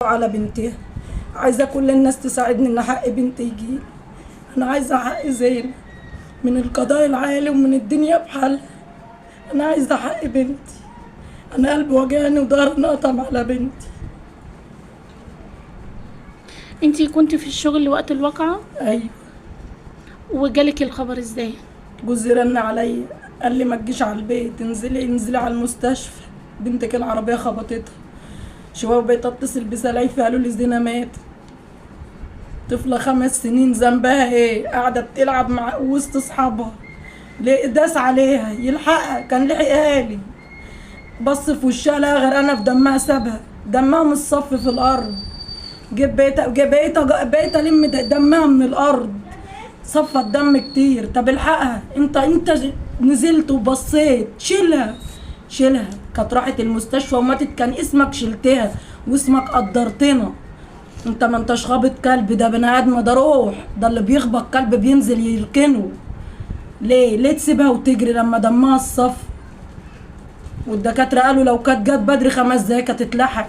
على بنتها. عايزه كل الناس تساعدني ان حق بنتي يجي. انا عايزه حق زينب من القضاء العالي ومن الدنيا بحالها. انا عايزه حق بنتي، انا قلبي وجعني وضهري انقطم على بنتي. انتي كنت في الشغل وقت الواقعة؟ ايوه. وجالك الخبر ازاي؟ جوزي رن عليا قال لي ما تجيش على البيت، انزلي انزلي على المستشفى، بنتك العربية خبطتها. شوية بقيت اتصل بسلايفي قالوا لي زينة ماتت. طفله 5 سنين ذنبها ايه؟ قاعدة بتلعب مع وسط اصحابها، ليه داس عليها؟ يلحقها كان لحقها لي. بص في وشها لقى غرقانة في دمها، سابها دمها متصف في الارض. جيب بقيت الم دمها من الارض، صفى الدم كتير. طب الحقها انت نزلت وبصيت، شيلها شيلها. كانت راحت المستشفى وماتت، كان اسمك شلتها واسمك قدرتنا. انت ما انتش خابط كلب، ده بني ادم، ده روح، ده اللي بيخبط كلب بينزل يركنه. ليه تسيبها وتجري لما دمها الصف؟ والدكاتره قالوا لو كانت جت بدري 5 دقايق كانت اتلحقت.